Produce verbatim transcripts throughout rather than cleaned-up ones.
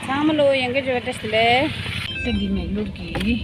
ཚང་མ་ལོ་ཡང་བསྐྱར་བཀྲ་ཤིས་བདེ་ལེགས། ད་འདི་མེག་ལོར་གྱི།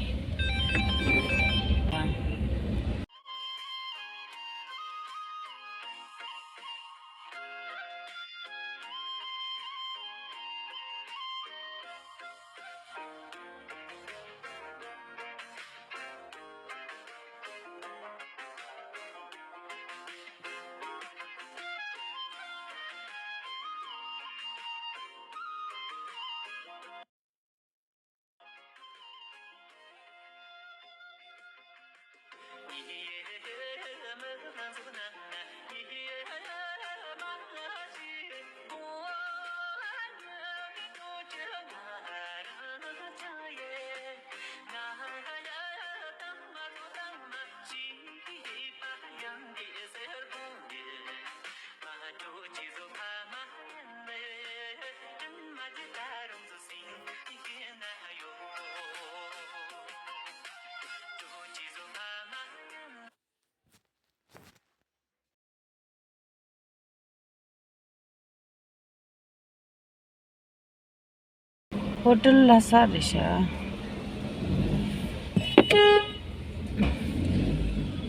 ཧོ་ཊལ་ལྷ་ས་རེད་ཤག་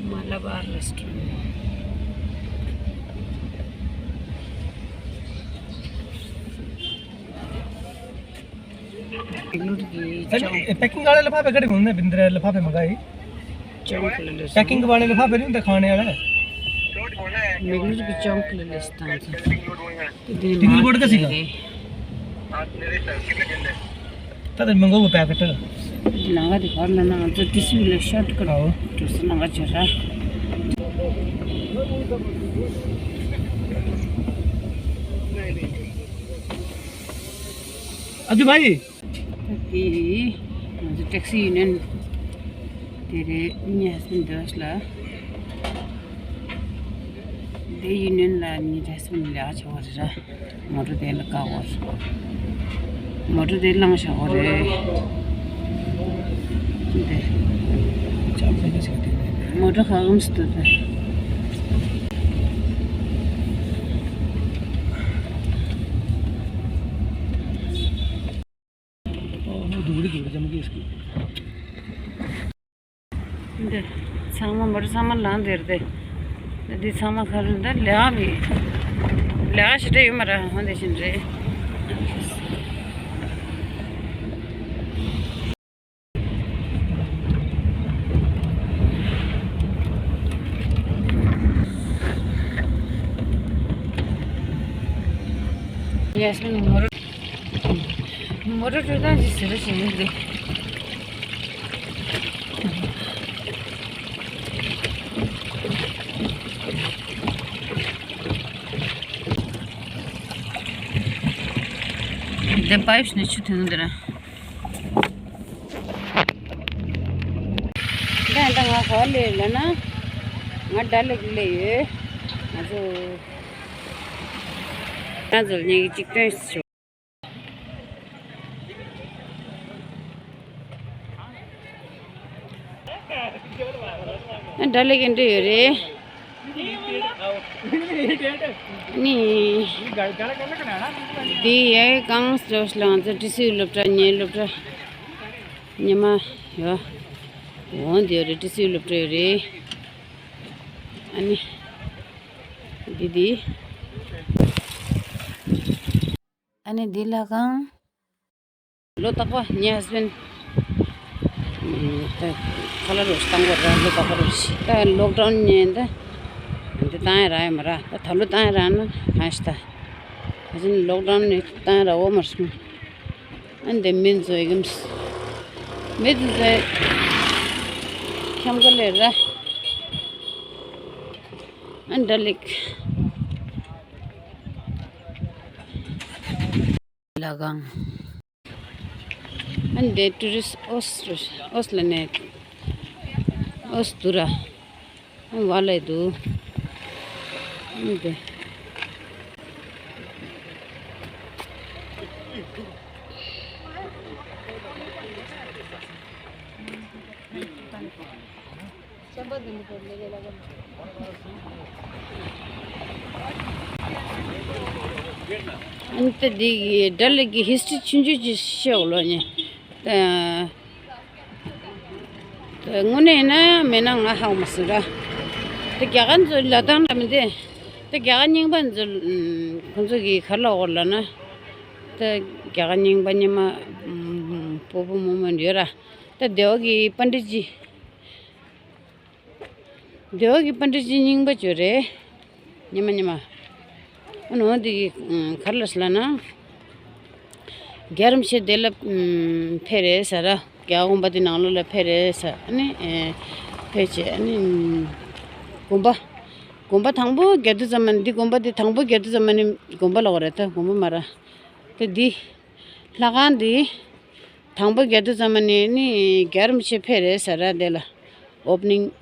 མ་ལ་བ་རེ་སི་ཊོ་རན། बेंगलुरु की चौक। पैकिंग वाले लिफाफे कड़े घूमने बिंदरे लिफाफे मंगाई। चौक ले ले। पैकिंग वाले लिफाफे नहीं होते खाने वाले। बेंगलुरु की चौक ले ले स्थान से। टिकट बोर्ड का सीधा। तद मंगो वो पैकेट। नंगा दिखा ना ना तो किसी भी शॉर्ट करो। तो से नंगा चला। अजू भाई। ད་དེ་ང་ཚོ་ཊེག་སི་ཡུ་ནི་ཡན་དེ་རེད། ངའི་ཧ་སི་བེན་ཌི་འདི་ལ་དེ་ཡུ་ནི་ཡན་ལ་ངའི་ཧ་སི་བེན་ཌི་ལས་ཀ་བྱེད་པ་རེད་ར། མོ་ཊ་དེ་ལ་བཀག་པ་རེད། མོ་ཊ་དེ་བླངས་བཞག་པ་རེད། དེ་མོ་ཊ་ཁ་སྐམ་སུ་འདུག་ད། འདི་ཚང་མ་མོ་ཊ་ཚང་མ་ལངས་དེར་དེ། འདི་ཚང་མ་ཁ་རུ་འདི་ལས་མི་ལས་ཞེ་དྲག་ཡོད་མ་རེད། ཧོན་དེ་བཞིན་རེད། ཡ་སི་མིན་མོ་ཊ། མོ་ཊ་འགྲོ་སྟངས་ཅིག་ཟེར་བ་ཞིག་ཡིན་ཏེ། འདི་པའིབ་ནས་ཆུ་ཐོན་འདི་ར། ད་ད་ང་ག་པར་སླེབས་ལབ་ན། ང་ཌལ་ལེག་སླེབས་ཡོད། ང་ཚོ་ང་ཚོ་གཉིས་ཀྱི་གཅིག་སྟོན་ཞུ། ཨ་ཌལ་ལེག་གི་འགྲོ་ཡོད་རེད། ནི། འདི་ཡའི་གང་སོ་ལ་ང་ཚོ་ཏི་སི་ཡུ་སློབ་གྲྭ་ཉེ་སློབ་གྲྭ་ཉི་མ་ཡོད། འོང་དེ་ཡོད་རེད། ཏི་སི་ཡུ་སློབ་གྲྭ་ཡོད་རེད། ཨ་ནི། འདི་འདི། ཨ་ནི་འདི་ལྷ་ཁང་། ལོ་རྟག་པ་ངའི་ཧ་སི་བེན་ཌི་ད་ཁ་ལག་རོ་ཞིག་བཏང་དགོས་ར། ལོ་རྟག་པ་རོ་ཞིག་ད་ལོག་ཌའུན་ཉན་ད་འདི་བཏང་ཡ་རག་ཡ་མ་ར། ད་ད་ལོ་བཏང་ཡ་རག་ན་གང་ཞིག་ད། ད་ཕྱིན་ལོག་ཌའུན་ནས་བཏང་ཡ་རག་འོ་མ་རེད། ཨ་འདི་མི་ཚོ་ཡིན་མི་ཚོ་ཁྱམས་ཁ་ལས་ར། ཨ་ཌལ་ལེག་ལྷ་ཁང་། ཨ་འདི་ཊུ་རི་སི་ཊི་ཨོ་སི་ཨོ་སི་ལ་ནས་ཨོ་སི་དུ་ར། ཨ་བ་ལས་དུ། ཨ་འདི། ཨ་ནི་ད་འདི་གི་སྦྲ་ལེགས་ཀྱི་ཧིས་ཊི་རི་ཆུང་ཆུང་ཅིག་ཤོད་ལོ་ནི། ད་ད་དངོས་གནས་ཡིན་ན་མེད་ན་ང་ཧ་གོ་མ་སོང་ར། ད་རྒྱ་གར་ཚོ་ལབ་སྟངས་འདྲ་མི་འདུག་ད་རྒྱ་གར་རྙིང་པ་ཚོ་ཁོང་ཚོ་གི་ག་རེ་ལབ་དགོས་རེད་ལབ་ན། ད་རྒྱ་གར་རྙིང་པ་རྙིང་མ་སྤོ་བོ་རྨོ་མོ་ཡོད་ར། ད་སྡེ་བ་གི་པཎ་ཌི་ཏ་ཇི། སྡེ་བ་གི་པཎ་ཌི་ཏ་ཇི་རྙིང་པ་ཅིག་རེད། ཉི་མ་ཉི་མ། ཨ་ནི་འོ་འདི་གི་ག་རེ་ལབ་སོང་ལབ་ན། རྒྱལ་རིན་པོ་ཆེ་དེ་ལ་ཕེབས་རེད་ཟེར་ར། རྒྱལ་བ་དགོངས་པ་དེ་ནང་ལོགས་ལ་ཕེབས་རེད་ཟེར། ཨ་ནི་ཕེབས་བྱས་ཨ་ནི་དགོན་པ། དགོན་པ་དང་པོ་རྒྱག་དུས་ཙམ་པ་ནི་འདི་དགོན་པ་འདི་དང་པོ་རྒྱག་དུས་ཙམ་པ་ནི་དགོན་པ་ལབ་དགོས་རེད། ད་དགོན་པ་མ་རེད། ད་འདི་ལྷ་ཁང་འདི་དང་པོ་རྒྱག་དུས་ཙམ་པ་ནི་ནི་རྒྱལ་རིན་པོ་ཆེ་ཕེབས་རེད་ཟེར་ར། དེ་ལ་ཨོ་པ་ནིང་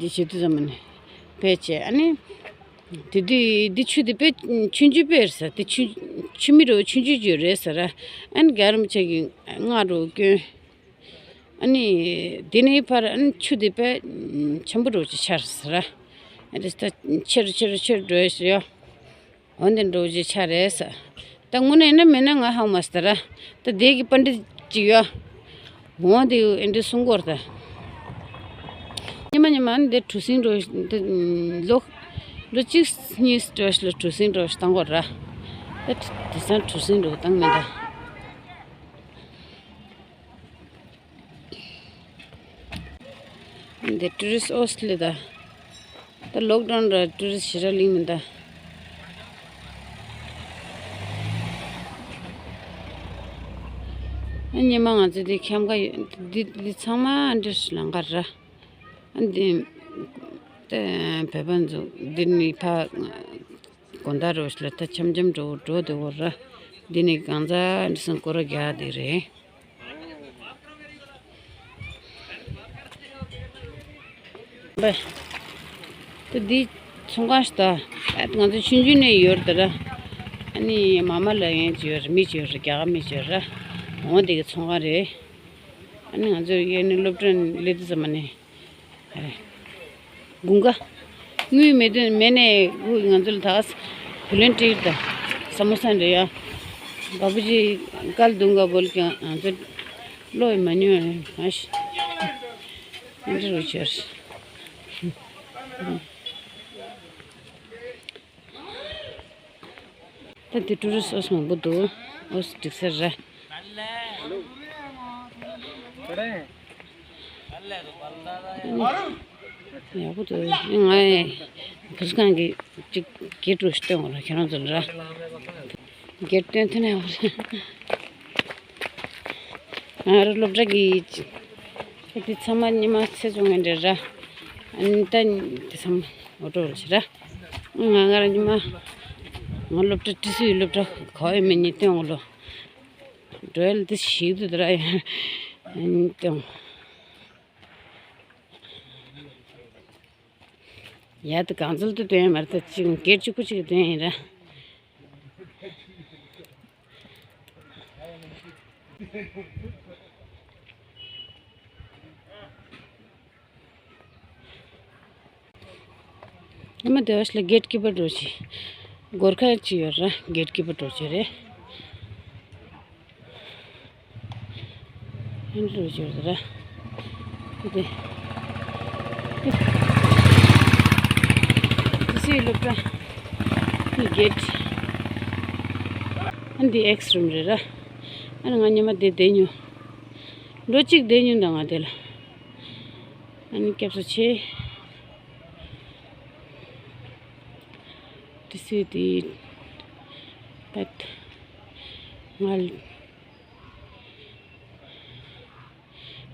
འདི་བྱེད་དུས་ཙམ་པ་ནི་ཕེབས་བྱས་ཨ་ནི། དེ་དུས་འདི་ཆུ་དེ་དཔེ་ཆུང་ཆུང་དཔེ་རེད་ཟེར། དེ་ཆུ་ཆུ་མིག་འདྲ་བོ་ཆུང་ཆུང་ཅིག་རེད་ཟེར་ར། ཨ་ནི་རྒྱལ་རིན་པོ་ཆེ་གི་སྔགས་འདྲ་བོ་བསྐྱོན། ཨ་ནི་དེ་ནས་ཕར་ཨ་ནི་ཆུ་དེ་དཔེ་ཆེན་པོ་འདྲ་བོ་ཅིག་ཆགས་ཟེར་ར། ཨ་ནི་ད་ཆེ་རུ་ཆེ་རུ་ཆེ་རུ་འགྲོ་ཡ་ཡོད། འོ་འདི་འདྲ་བོ་ཅིག་ཆགས་རེད་ཟེར། ད་དངོས་གནས་ཡིན་ན་མིན་ན་ང་ཧ་གོ་མ་སོང་ར། ད་དེ་གི་པཎ་ཌི་ཏ་ཅིག་ཡོད། འོ་འདི་ཨེ་འདྲ་གསུང་གི་ཡོད་རེད་ད། ཉི་མ་ཉི་མ་འདི་གྲུ་གཟིངས་འདྲ་བོ་འདི་ལོ་ལོ་གཅིག་གཉིས་འདྲ་བོ་ཞིག་ལ་གྲུ་གཟིངས་འདྲ་བོ་ཞིག་བཏང་གི་ཡོད་ར། ད་དེང་སང་གྲུ་གཟིངས་འདྲ་བོ་བཏང་མེད་ད། འདི་ཊུ་རི་སི་ཊི་ཨོ་སི་ལི་ད། ད་ལོག་ཌའུན་ར་ཊུ་རི་སི་ཊི་ཞེ་དྲག་སླེབས་མི་འདུག་ཨ་ཉི་མ་ང་ཚོ་འདི་འཁྱམ་ག་ཡོད། འདི་འདི་ཚང་མ་ཨ་འདྲ་ཞིག་ལང་ག་ར། ཨ་འདི་ད་བོད་པ་ཚོ་འདི་ནས་ཕར་དགོང་དག་རོ་ཞིག་ལ་ད་འཆམ་འཆམ་འགྲོ་འགྲོ་བསྡད་ཡོད་ར། འདི་ནས་གང་ཟག་འདི་སང་སྐོར་ར་རྒྱག་བསྡད་རེད། ད་འདི་ཚོང་ཁང་ཞིག་ད། ང་ཚོ་ཆུང་ཆུང་ནས་ཡོད་རེད་ད་ར། ཨ་ནི་མ་མ་ལ་ཡན་ཅིག་ཡོད་རེད། མི་ཅིག་ཡོད་རེད། རྒྱ་གར་མི་ཅིག་ཡོད་རེད། འོ་འདི་གི་ཚོང་ཁང་རེད། ཨ་ནི་ང་ཚོ་ཡོད་ནི་སློབ་གྲྭ་སླེབས་དུས་ཙམ་པ་ནས། དགུན་ཁ། དངུལ་མེད་དུས་མེད་ནས་ང་ཚོ་ལ་ད་བུ་ལོན་སྤྲད་ད། ས་མོ་ས་འདྲ་ཡ། बाबूजी कल दूंगा बोल के ང་ཚོ་བློ་ཡི་མ་ཉོ་ཡ་ཞིག་འདྲ་རུ་ཆར། ད་དེ་ཊུ་རི་སི་ཊི་ཨོ་སི་མང་པོ་འདུག་ཨོ་སི་འགྲིག་ས་ར། ཡག་པོ་འདུག་ང་ཡི་བུ་སྒང་གི་གཅིག་གེ་ཊི་རུ་སྟོན་དགོས་ར། ཁྱེད་རང་ཚོ་ལ་ར། གེ་ཊི་སྟོན་ཐུབ་ན་ཡག་པོ་རེད། ང་རང་སློབ་གྲྭ་གི་ཨ་དེ་ཚང་མ་ཉི་མ་ཚེ་བཙོང་ངན་འདྲ་ར། ཨ་ནི་ད་དེ་ཚང་མ་འོ་ཏོ་ལ་ཕྱིན་ར། ང་ང་རང་ཉི་མ་ང་སློབ་གྲྭ་ཏི་སུའི་སློབ་གྲྭ་ག་ཡོད་མེད་ཉིད་སྟོན་འོ་ལོ། འགྲོ་ཡ་ལ་དེ་ཞིག་ཏུ་དེ་ར་ཡང་སྟོན། ཡ་ད་གང་ཚོད་དུ་སྟོན་ཡ་མ་རེད། ད་ཅིག་སྒེར་གཅིག་པུ་གཅིག་སྟོན་ཡིན་ར། ཉི་མ་དེ་བ་ཞིག་ལ་གེ་ཊི་ཀི་པར་འགྲོ་ཆེ། སྒོར་ཁ་ཅིག་ཡོད་ར། གེ་ཊི་ཀི་པར་འགྲོ་ཆེ་རེད། ཨེ་འགྲོ་ཆེ་ར། དེ་དེ་སི་སློབ་གྲྭ་གི་གེ་ཊི། ཨ་འདི་ཨེག་སི་རུམ་རེད་ར། ཨ་ནི་ང་ཉི་མ་དེ་བསྡད་མྱོང་། ལོ་གཅིག་བསྡད་མྱོང་ད་ང་དེ་ལ། ཨ་ནི་སྐྱབས་སུ་མཆི། དེ་སུས་དེ་པད་ང་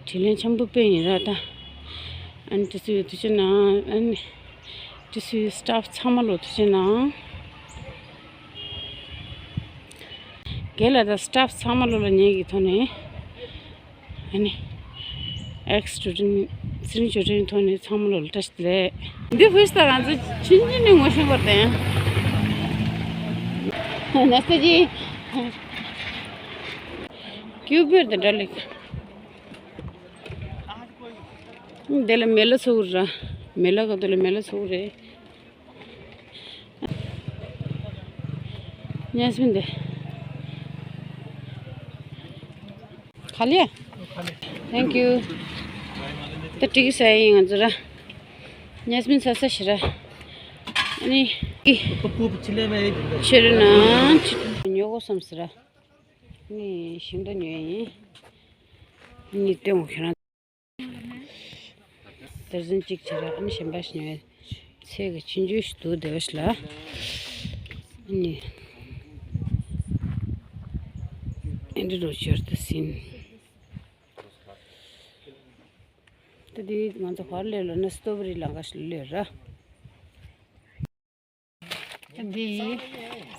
དྲིན་ལན་ཆེན་པོ་དཔེ་ཡིན་ར་ད། ཨ་ནི་དེ་སུས་དེ་ཕྱིར་ན་ཨ་ནི་དེ་སུས་སི་ཊཱཕ་ཚང་མ་ལོ་དེ་ཕྱིར་ན། རྒན་ལགས་དང་སི་ཊཱཕ་ཚང་མ་ལོ་ལ་ངེད་ཀྱི་ཐོག་ནས། ཨ་ནི། ཨེག་སི་ཊུ་ཌེན་ཊི་ཚེ་རིང་ཆོས་སྒྲོན་ཐོག་ནས་ཚང་མ་ལོ་ལ་བཀྲ་ཤིས་བདེ་ལེགས། འདི་ཧུས་ད་ང་ཚོ་ཆུང་ཆུང་ནས་ངོ་ཤེས་པར་བརྟེན། ན་སྟེ་ཇི། ཀྱུ་བེར་དང་འདྲ་ལེགས། འདི་ལ་མེ་ལ་ཚོགས་ར། མེ་ལ་ག་དུ་ལ་མེ་ལ་ཚོགས་རེད། གཉེན་སྨན་དེ། ག་ལེ། Thank you. ད་ཏིག་ཙམ་ཡིན་ང་ཚོ་ར། གཉེན་སྨན་ཟ་ས་ཞིག་ར། ཨ་ནི། ཁྱེད་རང་ཉོ་གོ་བསམ་སི་ར། ཨ་ནི་ཞིམ་ཏོ་ཉོས་ཡིན། ཨ་ནི་སྟོན་གོ་ཁྱེད་རང་། དེར་ཟིན་གཅིག་བྱེད་ར། ཨ་ནི་གཞན་པ་ཞིག་ཉོས། ཚལ་གྱི་ཆུང་ཆུང་ཞིག་འདུག་བདེ་བ་ཞིག་ལ། ཨ་ནི། ཨེ་འདྲ་རུ་ཤར་དུ་ཟིན། ད་དེ་ང་ཚོ་ཧོར་ལས་ལོ་ན་སྟོབ་རི་ལང་ཀ་ཞིག་ལོས་ར། འདི་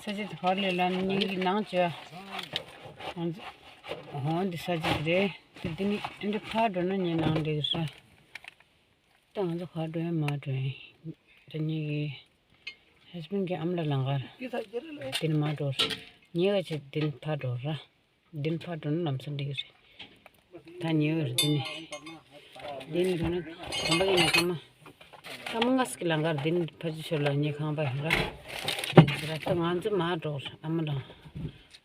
ས་ཆ་དེ་ཧོར་ལས་ལ་ནི་གི་ནང་ཆོས། ཧོན་འདི་ས་ཆ་དེ་རེད། དེ་འདི་ནི་འདི་ཕར་འགྲོ་ན་ཉེ་ནང་འདི་རེད། ད་ང་ཚོ་ཕར་འགྲོ་ཡང་མར་འགྲོ་ཡང་། དེ་ནི་གི་ཧས་བྷེན་གི་ཨམ་ལ་ལང་ཀར་དེ་ནི་མར་འགྲོ་ར། ཉེ་ག་ཆེ་དེ་ནི་ཕར་འགྲོ་ར། འདི་ནི་ཕར་འགྲོ་ན་ལམ་སང་འགྲིག་གི་རེད། ད་ཉེ་བའི་རེད་འདི་ནི། འདི་ནི་འགྲོ་ན་གོམ་པ་ཡིན་ན་སྐར་མ། སྐར་མ་ལྔ་ཙམ་གྱི་ལམ་ཁར་འདི་ནི་ཕ་ཆུ་ཤོར་ལ་ཉེ་ཁང་པ་ཡིན་ར། ད་ང་ཚོ་མར་འགྲོ་ར་ཨ་མ་ལགས།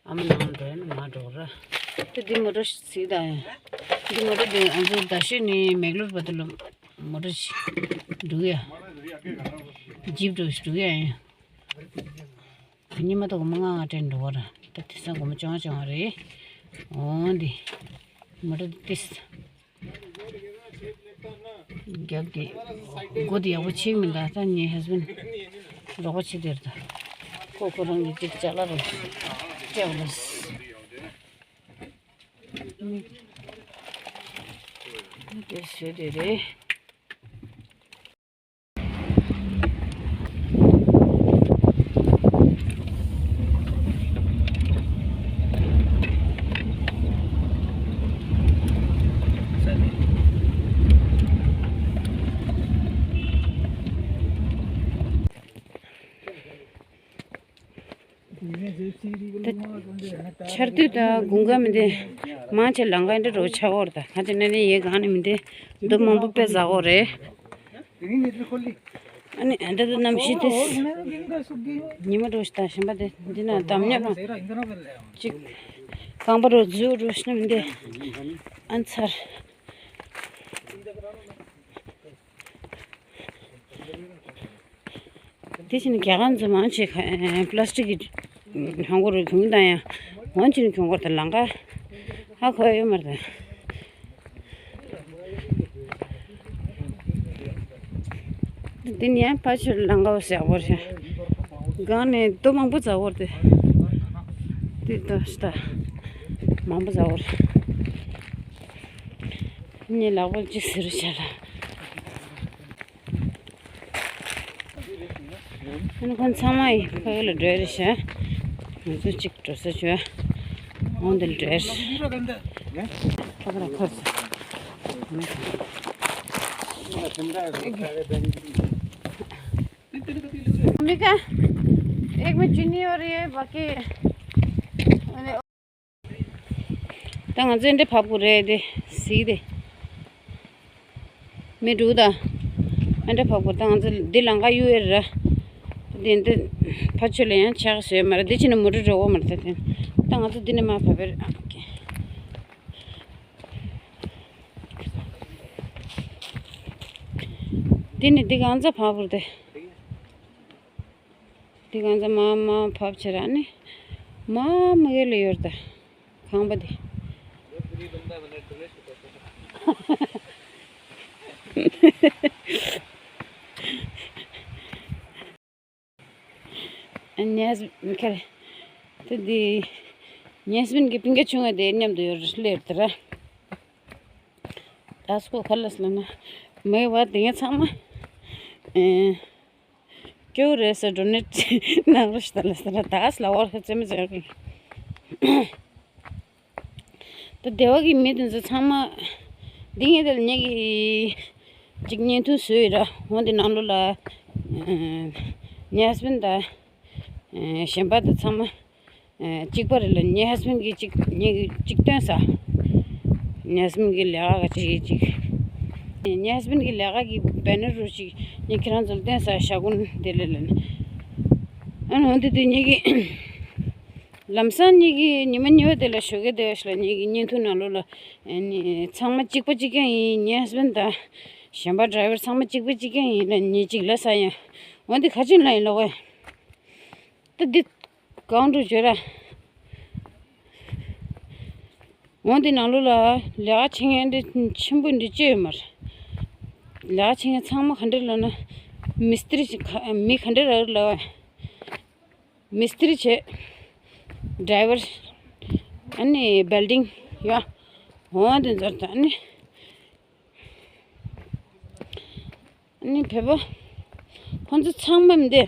ཨ་མ་ལགས་འགྲོ་ཡིན་མར་འགྲོ་ར། ད་འདི་མོ་ཊ་ཞིག་ད་ཡིན། འདི་མོ་ཊ་འདི་ང་ཚོ་རྡ་ཤོད་ནས་མེག་ལོར་བར་དུ་ལ་མོ་ཊ་ཞིག་འགྲོ་ཡ། ཇིབ་འགྲོ་ཞིག་འགྲོ་ཡ་ཡིན། ཉི་མ་ཐོག་མ་ང་ང་དྲན་འགྲོ་བ་ར། ད་དེ་སང་སྒོར་མོ་བཅོ་ལྔ་བཅོ་ལྔ་རེད། འོང་འདི། མོ་ཊ་ཏིས། རྒྱབ་ཀྱི། སྒོ་དེ་ཡག་པོ་ཕྱེ་མི་འདུག་ད་ངའི་ཧས་བྷེན་རོགས་པ་བྱེད་དེར་ད། ཁོ་ཁོ་རང་གི་ཅིག་ཅ་ལག་རེད། སྐྱེ་བ་རེད། དེ་བཟོས་དེ་རེད། ད་ཆར་དུས་ད་དགུན་ཁ་མི་འདི་མང་ཆེ་ལམ་ཁ་འདི་རུ་ཆགས་འོར་ད་ཁ་ཅིག་ན་ནི་ཡེ་གང་ནི་མི་འདི་རྡོ་མང་པོ་དཔེ་ཟག་འོ་རེད། ཨ་ནི་ཨ་འདི་ད་གནམ་གཤིས་དེ་ཉི་མ་འགྲོ་ཞིག་ད་ཞིམ་པ་དེ་འདི་ན་དམ་ཉམས་ཅིག་རྐང་པ་རུ་རྫུ་རུ་ཤི་ན་མི་འདི་ཨ་ཚར། དེ་བཞིན་རྒྱ་གར་ཚོ་མང་ཆེ་ཁ་པ་ལ་སི་ཊིག་གི་ཧང་གོ་རུ་གྱོང་དང་ཡང་མང་ཆེ་ནས་གྱོང་གོ་དང་ལང་ཀ་ཧ་གོ་ཡོད་མ་རེད། དེ་ནས་ཡང་ཕ་ཆུ་ལང་ཀ་བ་ཟེར་བ་རེད། སྒང་ནས་རྡོ་མང་པོ་ཟ་བར་དེ། དེ་ལྟ་ལྟ་མང་པོ་ཟ་བར། ངས་ལག་པ་གཅིག་ཟེར་བྱ་ལ། ཨ་ནི་ཁོང་ཚང་མ་ཡི་ཕ་གི་ལ་འགྲོ་རེད་ཤག་ང་ཚོ་གཅིག་འགྲོ་ས་བྱོས། འོང་དེ་ལ་འགྲོ་རེད། ཕ་གི་ལ་ཁོ་ཚོ། अम्बिका, एक में चीनी और ये बाकी। ད་ང་ཚོ་འདི་བབས་དགོས་རེད་དེ། གཟིགས་དེ། མི་འདུག་ད། ཨ་འདྲ་བབས་དགོས་ད་ང་ཚོ་འདི་ལམ་ཁ་གཡུག་ཡས་རེད། འདི་འདི་ཕར་ཕྱོགས་ལ་ཡང་ཆགས་བཟོས་མ་རེད། འདི་ཕྱིན་ན་མོ་ཊ་འགྲོ་གི་མ་རེད་ད། ད་ང་ཚོ་འདི་ནས་མར་བབས་པ་རེད། འདི་ནི་འདི་གང་ཚ་བབས་དགོས་དེ། འདི་གང་ཚ་མར་མར་བབས་བྱས་ར་ནི། མར་མ་གི་ལ་ཡོད་རེད་ད། ཁང་པ་འདི། ཨ་ནེ་ཁ་རེ། དེ་འདི། གཉེན་སྨན་གྱི་སྤུན་ཀྱག་ཆུང་བ་དེ་མཉམ་དུ་ཡོད་རེད་ལེར་དེ་ར། ད་སྐོ་ཁ་ལ་སླེབས་ན། མེད་བ་དེ་ངས་ཚང་མ། ཨེ། སྐྱོ་རེད་ཟེར་ཌོ་ནེཊ་གནང་རོགས་ཞུ་ད་ལ་ཟེར་ད་ག་ལ་བར་ཧ་ཙེ་མི་ཟེར་གི། ད་སྡེ་བ་གི་མི་དེ་ཚོ་ཚང་མ་འདི་ངས་དེ་ལ་ངེད་ཀྱི་ཅིག་བརྙན་ཐུང་བཟོས་ཡོད་ར། འོ་འདི་ནང་ལོགས་ལ་ངའི་ཧས་བྷེན་དང་གཞན་པ་དང་ཚང་མ་གཅིག་པ་རེད་ལ། ངའི་ཧས་བྷེན་གྱིས་ཅིག་ངེད་ཀྱི་ཅིག་སྟོན་ས། ངའི་ཧས་བྷེན་གྱི་ལས་ཀ་ག་ཅིག་ཡིན་ཅིག་ངའི་ཧས་བྷེན་གྱི་ལས་ཀ་གི་བེ་ནར་རུ་ཅིག་ངས་ཁྱེད་རང་ཚོ་ལ་སྟོན་ས། ཞྭ་གུན་དེ་ལས་ལ་ནི། ཨ་ནི་འོ་འདི་དུས་ངེད་ཀྱི། ལམ་སང་ངེད་ཀྱིས་ཉི་མ་གཉིས་པ་དེ་ལ་ཞོགས་ཀས་བསྡད་ཤག་ལ། ངེད་ཀྱི་བརྙན་ཐུང་ནང་ལོགས་ལ་ཨ་ནི་ཚང་མ་གཅིག་པ་གཅིག་རྐྱང་ཡིན། ངའི་ཧས་བྷེན་དང་གཞན་པ་ཌ་རའི་ཝར་ཚང་མ་གཅིག་པ་གཅིག་རྐྱང་ཡིན་ལ། ཉིན་གཅིག་ལ་ས་ཡང་འོན་ཏེ་ག་ཅིག་ལ་ཡིན་ལ་བས། ད་འདི་གང་འགྲོ་བརྗོད་ར། འོན་ཏེ་ནང་ལོགས་ལ་ལས་ཀ་བྱེད་མཁན་འདི་ཆེན་པོ་འདི་ཅི་ཡོད་མ་རེད། ལས་ཀ་བྱེད་མཁན་ཚང་མ་ག་འདྲ་ལབ་ན། མི་སྟི་རི་ཞིག་ག- མི་ག་འདྲ་རག་ལབ་པ། མི་སྟི་རི་བྱས། ཌ་རའི་ཝར། ཨ་ནི་བེལ་ཌིང་ཡ། འོན་ཏེ་འཛར་ད་ཨ་ནི། ཨ་ནི་བོད་པ། ཁོང་ཚོ་ཚང་མ་འདི་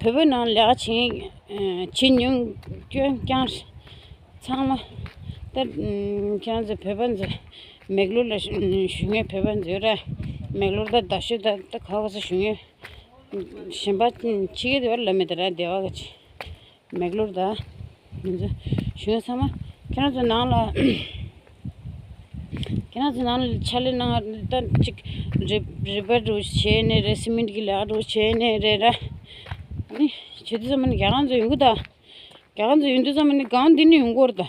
བོད་པའི་ནང་ལས་ཀ་བྱེད་བྱེད་མྱོང་སྐྱོན་རྐྱང་རེད། ཚང་མ་ད་ཁྱེད་རང་ཚོ་བོད་པ་ཚོ་མེག་ལོར་ལ་བཞུགས་མཁན་བོད་པ་ཚོ་ཡོད་ར། མེག་ལོར་ད་རྡ་ཤོད་ད་ད་ག་བ་ས་བཞུགས་མཁན་གཞན་པ་ཕྱི་རྒྱལ་དུ་ཡོད་ལབ་མེད་ད་ར། སྡེ་བ་ག་ཅིག་མེག་ལོར་ད། ང་ཚོ་གཞོན་ཚང་མ་ཁྱེད་རང་ཚོ་ནང་ལ། ཁྱེད་རང་ཚོ་ནང་ལ་ཕྱག་ལས་གནང་ད་ཅིག་རི- རི་པེར་འདྲ་བྱས་ནས་རེད། སི་མེན་གྱི་ལས་ཀ་འདྲ་བྱས་ནས་རེད་ར། ཨ་ནི་བྱེད་དུས་ཙམ་པ་ནི་རྒྱ་གར་ཚོ་ཡོང་གི་ད། རྒྱ་གར་ཚོ་ཡོང་དུས་ཙམ་པ་ནི་སྒང་འདི་ནས་ཡོང་གི་རེད་ད།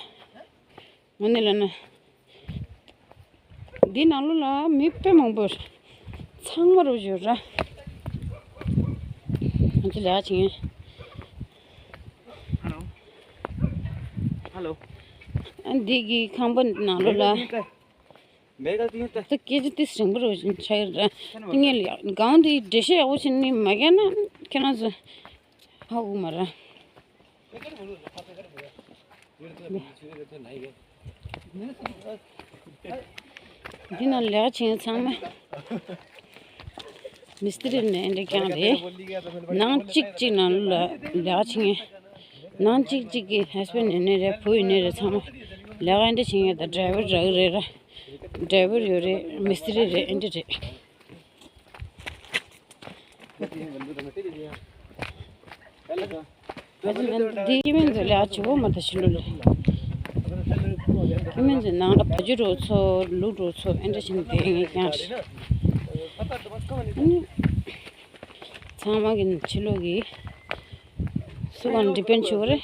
ངོ་ནས་ལབ་ན། འདི་ནང་ལོགས་ལ་མི་དཔེ་མང་པོ་ཡོད། ཚང་མ་རུ་ཡོད་ར། ང་ཚོ་ལས་ཀ་བྱེད་མཁན། ཧ་ལོ། ཧ་ལོ། ཨ་འདི་གི་ཁང་པ་ནང་ལོགས་ལ། མེ་ག་ཏི་ཡོད་ད། ད་སྐད་ཆ་ཏི་སིང་པོ་རུ་ཆགས་ཡོད་ར། ཏི་ངས་ལ་སྒང་འདི་འགྲེལ་བཤད་ཡག་པོ་བྱས་ནས་མ་བརྒྱབ་ན་ཁྱེད་རང་ཚོ་ཧ་གོ་མ་ར། འདི་ནང་ལས་ཀ་བྱེད་མཁན་ཚང་མ་མི་སྟི་རི་ནས་འདྲ་རྐྱང་རེད། ནང་གཅིག་གཅིག་ནང་ལ་ལས་ཀ་བྱེད་མཁན། ནང་གཅིག་གཅིག་གི་ཧས་བྷེན་ཡིན་ནའི་རེད། བུ་ཡིན་ནའི་རེད། ཚང་མ་ལས་ཀ་འདྲ་བྱེད་མཁན་དང་ཌ་རའི་ཝར་རག་རེད་ར། ཌ་རའི་ཝར་ཡོད་རེད། མི་སྟི་རི་རེད། འདྲ་རེད། ཨ་ཅེ་ན་འདི་སྐྱེ་དམན་ཚོ་ལས་ཀ་བྱེད་པོ་མ་ད་ཕྱི་ལོགས་ལ། སྐྱེ་དམན་ཚོ་ནང་ལ་བ་ཕྱུགས་འདྲ་བོ་ཚོ་ལུག་འདྲ་བོ་ཚོ་ཨེ་འདྲ་བྱས་ནས་བསྡད་མཁན་རྐྱང་རེད། ཨ་ནི་ཚང་མ་གི་ཕྱི་ལོགས་ཀྱི་སུ་གང་ཌི་པེན་བྱེད་པ་རེད།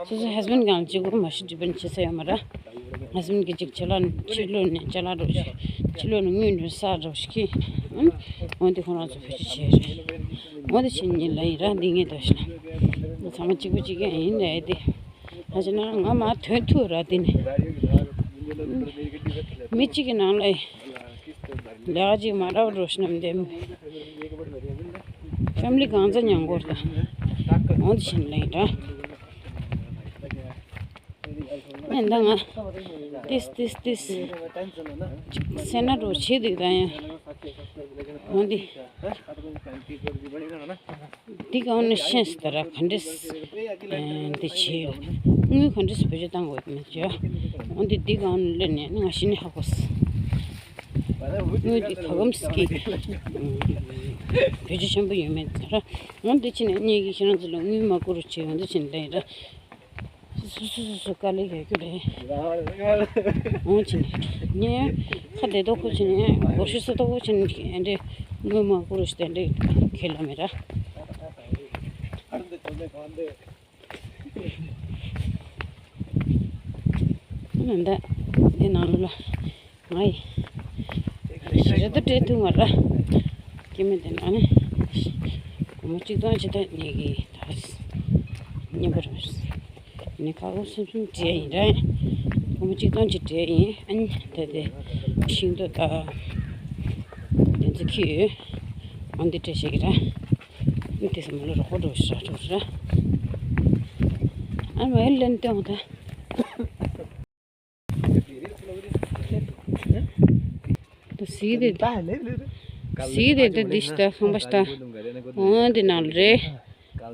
སོ་སོ་ཧས་བྷེན་གང་ལ་གཅིག་པུ་མ་ཞིག་ཌི་པེན་བྱེད་ས་ཡོད་མ་རེད། ང་ཚོ་གི་ཅིག་ཅ་ལག་ཕྱི་ལོགས་ནས་ཅ་ལག་འདྲ་བོ་ཞིག་ཕྱི་ལོགས་ནས་དངུལ་འདྲ་བོ་ས་འདྲ་བོ་ཞིག་གིས། ཨང་། འོན་ཏེ་ཁོ་རང་ཚོ་བེད་སྤྱོད་བྱས་རེད། འོན་ཏེ་ཕྱི་ཉིན་ལ་ཡིན་ར་འདི་ངས་ལྟ་ཞིག་ན། ང་ཚང་མ་གཅིག་པ་གཅིག་རྐྱང་ཡིན་རེད་དེ། ང་ཚོ་ན་ང་མ་དོན་ཐུག་ར་འདི་ནས། མི་གཅིག་གི་ནང་ལ་ལས་ཀ་གཅིག་མ་འདྲ་བ་འགྲོ་ཞིག་ན་འདི། ཕེ་མི་ལི་གང་ཚ་མཉམ་འགོར་དང་། འོན་ཏེ་ཕྱི་ཉིན་ལ་ཡིན་ར། ཨེ་ད་ང་ཏིས་ཏིས་ཏིས་སེ་ན་འགྲོ་བྱེད་འདུག་ད་ཡང་འོན་ཏེ་འདི་གང་ནས་ཤེས་སུ་ད་ར་ག་འདྲས་འདི་བྱེད་དངུལ་ག་འདྲས་བེད་སྤྱོད་བཏང་དགོས་མེད་ཀྱི། འོན་ཏེ་འདི་གང་ནས་སླེབས་ནས་ང་གཞི་ནས་ཧ་གོ་སོང་། དངུལ་འདི་ག་གམ་སྐྱིད་བེད་སྤྱོད་ཆེན་པོ་ཡོད་མེད་ད་ར། འོན་ཏེ་ཕྱི་ནས་ངེད་ཀྱིས་ཁྱེད་རང་ཚོ་ལ་དངུལ་མ་བསྐུར་རོགས་བྱེད། འོན་ཏེ་ཕྱི་ནས་ལེན་ར། སུ་སུ་སུ་སུ་དཀའ་ལས་ཡོད་རྒྱུ་རེད། འོང་ཕྱིན་ངས་ཁ་བདེ་ཏོག་ཁུ་ཕྱིན་སྒོར་ཤུ་སུ་ཏོག་ཁུ་ཕྱིན་ཨེ་འདྲེ་དངུལ་མ་བསྐུར་ཞིག་དེ་འདྲེ་ཁེལ་ལ་མེད་ར། ནན་ད་དེ་ནང་ལོ་ལ། ང་ཡི་ཞེ་དྲག་ཏུ་སྤྲད་ཐུབ་མ་རེད། སྐྱེ་དམན་དེ་ནང་ནས་སྒོར་མོ་གཅིག་སྟོང་ཅིག་ད་ངེད་ཀྱིས་ད་རྙེད་པ་རེད། ནས་ཁ་སྒོར་གསུམ་གསུམ་སྤྲད་ཡིན་ར། སྒོར་མོ་གཅིག་སྟོང་ཅིག་སྤྲད་ཡིན། ཨ་ནི་ད་དེ་ཤིང་ཏོག་ད་དེ་ཚོ་ཁྱེར་ཡོད། འོན་ཏེ་སྤྲད་ཤེས་ཀྱི་ར། ཨ་ནི་དེ་ཚོ་མ་ལོ་རོགས་པ་འགྲོ་ཤག་འགྲོ་ར། ཨ་མ་ཡར་ལེན་སྟོན་ད། ད་གཟིགས་དེ་ད། གཟིགས་དེ་ད་འདི་ཤི་ད་ཁང་པ་ཤི་ད། འོ་འདི་ནང་ལ་རེད།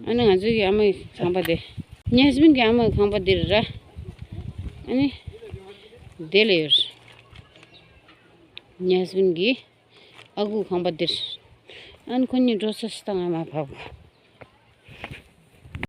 ཨ་ནི་ང་ཚོའི་གི་ཨ་མའི་ཁང་པ་དེ། ངའི་ཧས་བྷེན་གི་ཨ་མའི་ཁང་པ་འདི་རེད་ར། ཨ་ནི། དེ་ལ་ཡོད། ངའི་ཧས་བྷེན་གི་ཨ་ཁུ་ཁང་པ་འདིར། ཨ་ནི་ཁོ་གཉིས་འགྲོ་ས་ཤི་ད་ང་མ་བབ།